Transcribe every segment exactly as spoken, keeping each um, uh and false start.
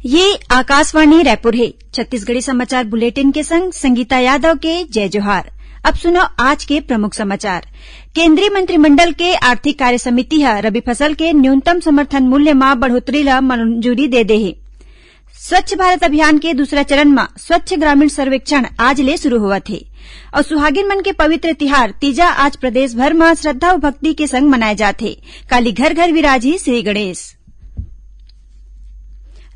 ये आकाशवाणी रायपुर हे। छत्तीसगढ़ी समाचार बुलेटिन के संग संगीता यादव के जय जोहार। अब सुनो आज के प्रमुख समाचार। केंद्रीय मंत्रिमंडल के आर्थिक कार्य समिति ह रबी फसल के न्यूनतम समर्थन मूल्य म बढ़ोतरी ल मंजूरी दे दे हे। स्वच्छ भारत अभियान के दूसरा चरण म स्वच्छ ग्रामीण सर्वेक्षण आज ले शुरू होवत हे। अउ सुहागिन मन के पवित्र तिहार तीजा आज प्रदेश भर म श्रद्धा अउ भक्ति के संग मनाए जात हे। काली घर घर विराजही श्री गणेश।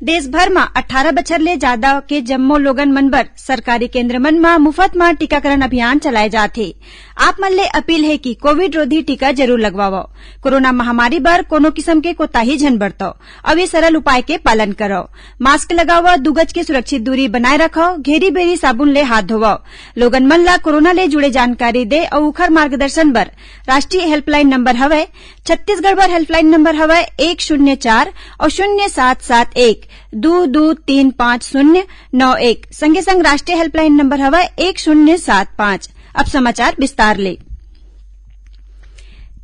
देश भर म अट्ठारह बछर ले जादा के जम्मो लोगन मन बर सरकारी केंद्र मन म मुफत म टीकाकरण अभियान चलाए जात हे। आप मन ले अपील हे कि कोविड रोधी टीका जरूर लगवावव। कोरोना महामारी बर कोनो किसम के कोताही झन बरतव, अउ ये सरल उपाय के पालन करव। मास्क लगावव, दू गज के सुरक्षित दूरी बनाए रखव, घेरी बेरी साबुन ले हाथ धोवव। लोगन मन ला कोरोना ले जुड़े जानकारी दे अउ उखर मार्गदर्शन बर राष्ट्रीय हेल्पलाइन नंबर हवय, छत्तीसगढ़ बर हेल्पलाइन नंबर हवय एक शून्य चार अउ शून्य सात सात एक दू दू तीन पाँच शून्य नौ एक। संगे संग राष्ट्रीय हेल्पलाइन नंबर हवय एक शून्य सात पाँच। अब समाचार विस्तार ले।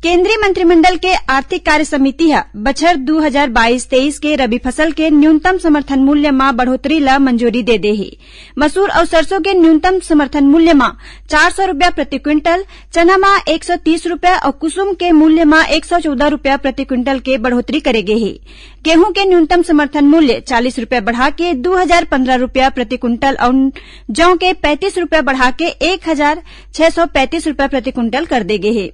केंद्रीय मंत्रिमंडल के आर्थिक कार्य समिति ह बछर दू हजार बाईस तेईस के रबी फसल के न्यूनतम समर्थन मूल्य म बढ़ोतरी ल मंजूरी दे दे हे। मसूर अउ सरसों के न्यूनतम समर्थन मूल्य म चार सौ रुपया प्रति क्विंटल, चना म एक सौ तीस रुपया अउ कुसुम के मूल्य म एक सौ चौदह रुपया प्रति क्विंटल के बढ़ोतरी करे गे हे। गेहूं के न्यूनतम समर्थन मूल्य चालीस रुपया बढ़ा के दू हजार पंद्रह रुपया प्रति क्विंटल अउ जौ के पैंतीस रुपया बढ़ा के एक हजार छह सौ पैंतीस रुपया प्रति क्विंटल कर दे गे हे।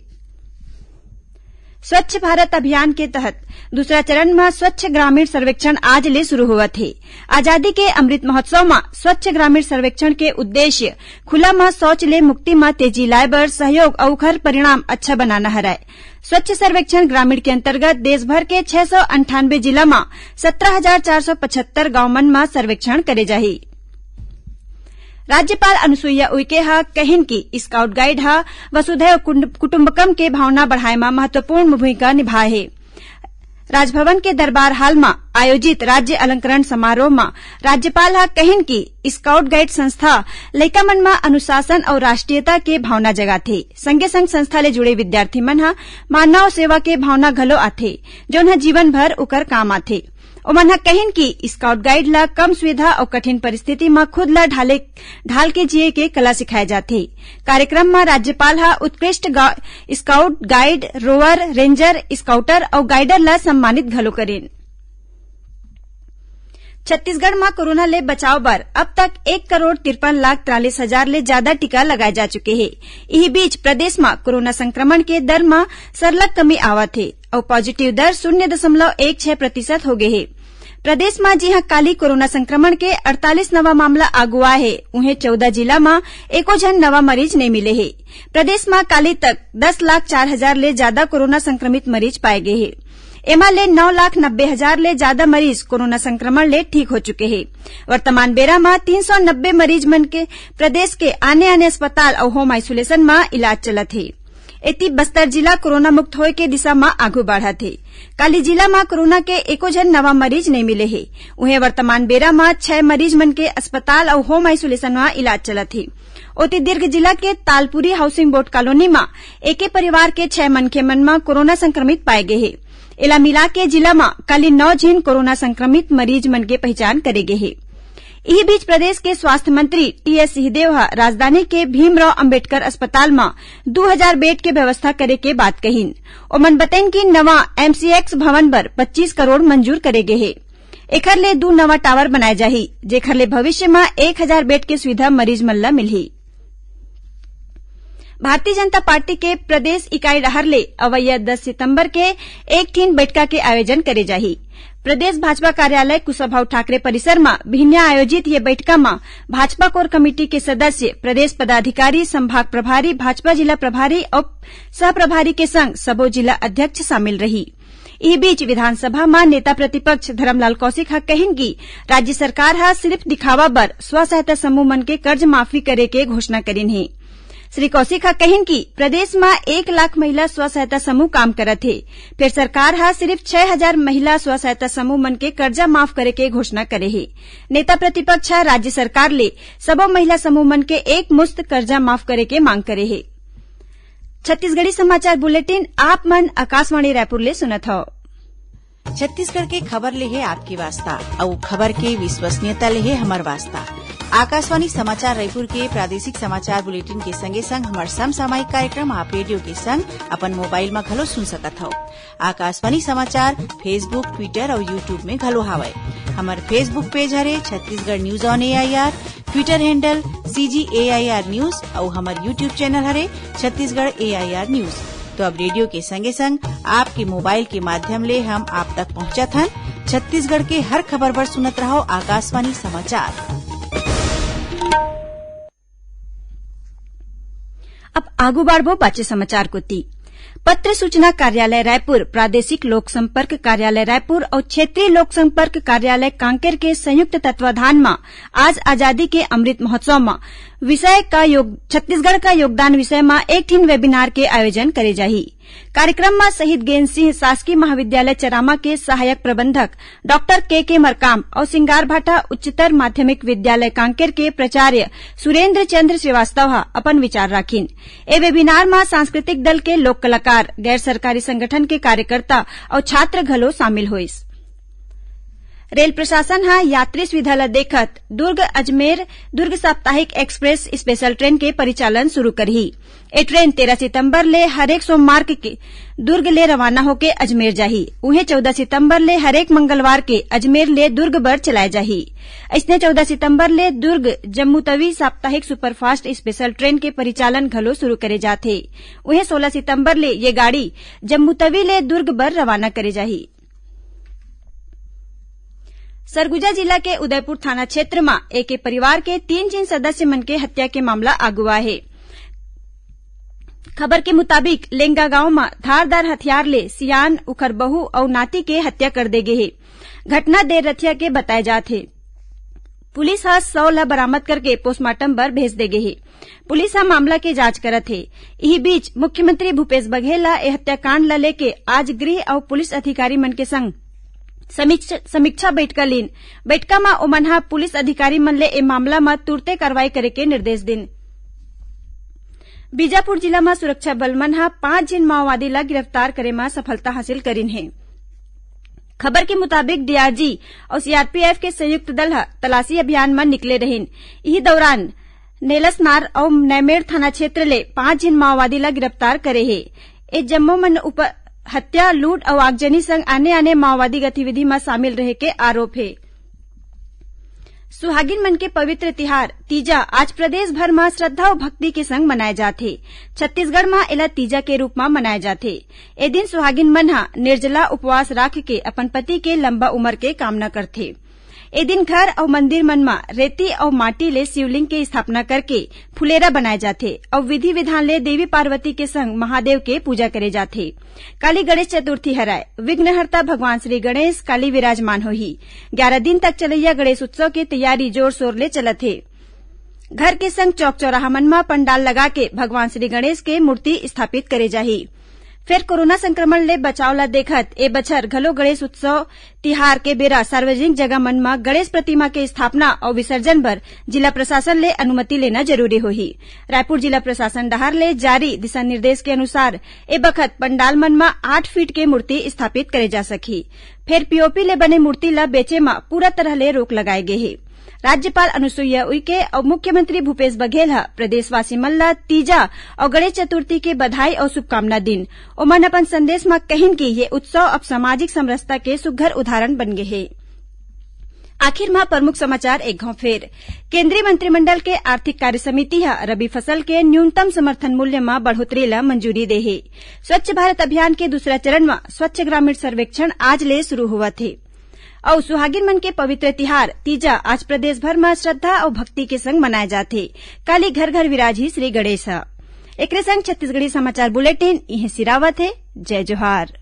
स्वच्छ भारत अभियान के तहत दूसरा चरण म स्वच्छ ग्रामीण सर्वेक्षण आज ले शुरू होवत हे। आजादी के अमृत महोत्सव म स्वच्छ ग्रामीण सर्वेक्षण के उद्देश्य खुला म शौच ले मुक्ति म तेजी लाए बर सहयोग अउ ओखर परिणाम अच्छा बनाना हरय। स्वच्छ सर्वेक्षण ग्रामीण के अंतर्गत देश भर के छह सौ अंठानबे जिला म सत्रह हजार चार सौ पचहत्तर गांव मन म सर्वेक्षण करे जाही। राज्यपाल अनुसुईया उइके ह कहिन कि स्काउट गाइड ह वसुधैव कुंड-, कुटुम्बकम के भावना बढ़ाए म महत्वपूर्ण भूमिका निभाए हे। राजभवन के दरबार हाल म आयोजित राज्य अलंकरण समारोह म राज्यपाल ह कहिन कि स्काउट गाइड संस्था लइका मन म अनुशासन अउ राष्ट्रीयता के भावना जगाथे। संगे संग संस्था ले जुड़े विद्यार्थी मन ह मानव सेवा के भावना घलो आथे, जौन ह जीवन भर उकर काम आथे। ओमन ह कहिन कि स्काउट गाइड ल कम सुविधा अउ कठिन परिस्थिति म खुद ल ढाले, ढाल के जिए के कला सिखाए जाथे। कार्यक्रम म राज्यपाल ह उत्कृष्ट गा-, scout, guide, rover, ranger, scouter अउ गाइडर ल सम्मानित घलो करिन। छत्तीसगढ़ म कोरोना ले बचाव बर अब तक एक करोड़ तिरपन लाख तिरालीस हजार ले जादा टीका लगाए जा चुके हे। इही बीच प्रदेश म कोरोना संक्रमण के दर म सरलग कमी आवत हे अउ पॉजिटिव दर शून्य दशमलव एक छह प्रतिशत हो गे हे। प्रदेश म जिहां काली कोरोना संक्रमण के अड़तालीस नवा मामला आगू आए हे, उहें चौदह जिला म एको झन नवा मरीज नइ मिले हे। प्रदेश म काली तक दस लाख चार हजार ले जादा कोरोना संक्रमित मरीज पाए गे हे। एमा ले नौ लाख नब्बे हजार ले जादा मरीज कोरोना संक्रमण ले ठीक हो चुके हे। वर्तमान बेरा म तीन सौ नब्बे मरीज मन के प्रदेश के आने-आने अस्पताल अउ होम आइसोलेशन म इलाज चलत हे। एती बस्तर जिला कोरोना मुक्त होए के दिशा म आघू बढ़त हे। काली जिला म कोरोना के एको झन नवा मरीज नइ मिले हे। उहें, वर्तमान बेरा म छह मरीज मन के अस्पताल अउ होम आइसोलेशन म इलाज चलत हे। ओती, दुर्ग जिला के तालपुरी हाउसिंग बोर्ड कॉलोनी म एके परिवार के छह मनखे मन म कोरोना संक्रमित पाए गे हे। एला मिला के जिला म काली नौ झिन कोरोना संक्रमित मरीज मन के पहिचान करे गे हे। इही बीच, प्रदेश के स्वास्थ्य मंत्री टीएस सिंहदेव ह राजधानी के भीमराव अंबेडकर अस्पताल म दू हजार बेड के व्यवस्था करे के बात कहिन। ओमन बतइन कि नवा एमसीएक्स भवन बर पच्चीस करोड़ मंजूर करे गे हे। एखर ले दू नवा टावर बनाए जाही, जेखर ले भविष्य म एक हजार बेड के सुविधा मरीज मन ल मिलही। भारतीय जनता पार्टी के प्रदेश इकाई डहार ले अवइया दस सितंबर के एक ठिन बइठका के आयोजन करे जाही। प्रदेश भाजपा कार्यालय कुशाभाऊ ठाकरे परिसर म बिहनिया आयोजित ये बइठका म भाजपा कोर कमेटी के सदस्य, प्रदेश पदाधिकारी, संभाग प्रभारी, भाजपा जिला प्रभारी अउ सह प्रभारी के संग सबो जिला अध्यक्ष शामिल रही। इही बीच, विधानसभा म नेता प्रतिपक्ष धरमलाल कौशिक ह कहिन कि राज्य सरकार ह सिरिफ दिखावा बर स्व सहायता समूह मन के कर्ज माफी करे के घोषणा करिन हे। श्री कौशिक ह कहिन कि प्रदेश म एक लाख महिला स्व सहायता समूह काम करत हे, फेर सरकार ह सिरिफ छह हजार महिला स्व सहायता समूह मन के कर्जा माफ करे के घोषणा करे हे। नेता प्रतिपक्ष ह राज्य सरकार ले सबो महिला समूह मन के एक मुश्त कर्जा माफ करे के मांग करे हे। छत्तीसगढ़ी समाचार बुलेटिन आप मन आकाशवाणी रायपुर ले सुनत हव। छत्तीसगढ़ के खबर ले हे आपके वास्ता, अउ खबर के विश्वसनीयता ले हे हमर वास्ता। आकाशवाणी समाचार रायपुर के प्रादेशिक समाचार बुलेटिन के संगे संग हमर समसामयिक कार्यक्रम आप रेडियो के संग अपन मोबाइल म घलो सुन सकत हव। आकाशवाणी समाचार Facebook, Twitter अउ YouTube में घलो हावय। हमर Facebook पेज हरे Chhattisgarh news on AIR, Twitter handle CG AIR news अउ हमर YouTube चैनल हरे छत्तीसगढ़ एआईआर न्यूज। तो अब रेडियो के संगे संग आपके मोबाइल के माध्यम ले हम आप तक पहुंचत हन। छत्तीसगढ़ के हर खबर बर सुनत रहव आकाशवाणी समाचार। अब आगू बाढ़बो बाचे समाचार कोति। पत्र सूचना कार्यालय रायपुर, प्रादेशिक लोक संपर्क कार्यालय रायपुर अउ क्षेत्रीय लोक संपर्क कार्यालय कांकेर के संयुक्त तत्वाधान म आज आजादी के अमृत महोत्सव म विषय का योग-, छत्तीसगढ़ का योगदान विषय म एक ठिन webinar के आयोजन करे जाही। कार्यक्रम म शहीद गेंद सिंह शासकीय महाविद्यालय चरामा के सहायक प्रबंधक डॉक्टर के के मरकाम अउ सिंगारभाटा उच्चतर माध्यमिक विद्यालय कांकेर के प्राचार्य सुरेंद्र चंद्र श्रीवास्तव ह अपन विचार राखिन। ए webinar म सांस्कृतिक दल के लोक कलाकार, गैर सरकारी संगठन के कार्यकर्ता अउ छात्र घलो शामिल होइस। रेल प्रशासन ह यात्री सुविधा ल देखत दुर्ग अजमेर दुर्ग साप्ताहिक एक्सप्रेस स्पेशल ट्रेन के परिचालन शुरू करही। ए ट्रेन तेरह सितंबर ले हरेक सोमवार के दुर्ग ले रवाना होके अजमेर जाही। उहें, चौदह सितंबर ले हरेक मंगलवार के अजमेर ले दुर्ग बर चलाए जाही। अइसने, चौदह सितंबर ले दुर्ग जम्मूतवी साप्ताहिक सुपरफास्ट स्पेशल ट्रेन के परिचालन घलो शुरू करे जात हे। उहें, सोलह सितंबर ले ये गाड़ी जम्मूतवी ले दुर्ग बर रवाना करे जाही। सरगुजा जिला के उदयपुर थाना क्षेत्र म एके परिवार के तीन झिन सदस्य मन के हत्या के मामला आगू आए हे। खबर के मुताबिक, लेंगा गांव म धारदार हथियार ले सियान, उखर बहू अउ नाती के हत्या कर दे गे हे। घटना देर रथिया के बताए जात हे। पुलिस ह शव ल बरामद करके पोस्टमार्टम बर भेज दे गे हे। पुलिस ह मामला के जांच करत हे। इही बीच, मुख्यमंत्री भूपेश बघेल ह ए हत्याकांड ल लेके आज गृह अउ पुलिस अधिकारी मन के संग समीक्ष-, समीक्षा बैठका लीन। बैठका म ओमन ह पुलिस अधिकारी मन ले ए मामला म तुरते कार्रवाई करे के निर्देश दिन। बीजापुर जिला म सुरक्षा बल मन ह पांच झिन माओवादी ल गिरफ्तार करे म सफलता हासिल करिन हे। खबर के मुताबिक, डीआरजी अउ सीआरपीएफ के संयुक्त दल ह तलाशी अभियान म निकले रहिन। इही दौरान नेलसनार अउ नैमेड़ थाना क्षेत्र ले पांच झिन माओवादी ल गिरफ्तार करे हे। ए जम्मो मन ऊपर हत्या, लूट अउ आगजनी संग आने-आने माओवादी गतिविधि म शामिल रहे के आरोप हे। सुहागिन मन के पवित्र तिहार तीजा आज प्रदेश भर म श्रद्धा अउ भक्ति के संग मनाए जात हे। छत्तीसगढ़ म एला तीजा के रूप म मनाए जाथे। ए दिन सुहागिन मन ह निर्जला उपवास राख के अपन पति के लंबा उमर के कामना करथे। ए दिन घर अउ मंदिर मन म रेती अउ माटी ले शिवलिंग के स्थापना करके फुलेरा बनाए जाथे अउ विधि विधान ले देवी पार्वती के संग महादेव के पूजा करे जाथे। काली गणेश चतुर्थी हरय, विघ्नहर्ता भगवान श्री गणेश काली विराजमान होही। ग्यारह दिन तक चलइया गणेश उत्सव के तैयारी जोर शोर ले चलत हे। घर के संग चौक चौराहा मन म पंडाल लगा के भगवान श्री गणेश के मूर्ति स्थापित करे जाही। फेर कोरोना संक्रमण ले बचाव ल देखत ए बछर घलो गणेश उत्सव तिहार के बेरा सार्वजनिक जगह मन म गणेश प्रतिमा के स्थापना अउ विसर्जन बर जिला प्रशासन ले अनुमति लेना जरूरी होही। रायपुर जिला प्रशासन डहार ले जारी दिशा निर्देश के अनुसार ए बखत पंडाल मन म आठ फीट के मूर्ति स्थापित करे जा सकही। फेर पीओपी ले बने मूर्ति ल बेचे म पूरा तरह ले रोक लगाए गे हे। राज्यपाल अनुसुईया उइके अउ मुख्यमंत्री भूपेश बघेल ह प्रदेशवासी मन ल तीजा अउ गणेश चतुर्थी के बधाई अउ शुभकामना दिन। ओमन अपन संदेश म कहिन कि ये उत्सव अब सामाजिक समरसता के सुघ्घर उदाहरण बन गे हे। आखिर म प्रमुख समाचार एक घांव फेर। केंद्रीय मंत्रिमंडल के आर्थिक कार्य समिति ह रबी फसल के न्यूनतम समर्थन मूल्य म बढ़ोतरी ल मंजूरी दे हे। स्वच्छ भारत अभियान के दूसरा चरण म स्वच्छ ग्रामीण सर्वेक्षण आज ले शुरू होवत हे। अउ सुहागिन मन के पवित्र तिहार तीजा आज प्रदेश भर म श्रद्धा अउ भक्ति के संग मनाए जाथे। काली घर घर विराजही श्री गणेश ह। एकरे संग छत्तीसगढ़ी समाचार बुलेटिन इहें सिरावत हे। जय जोहार।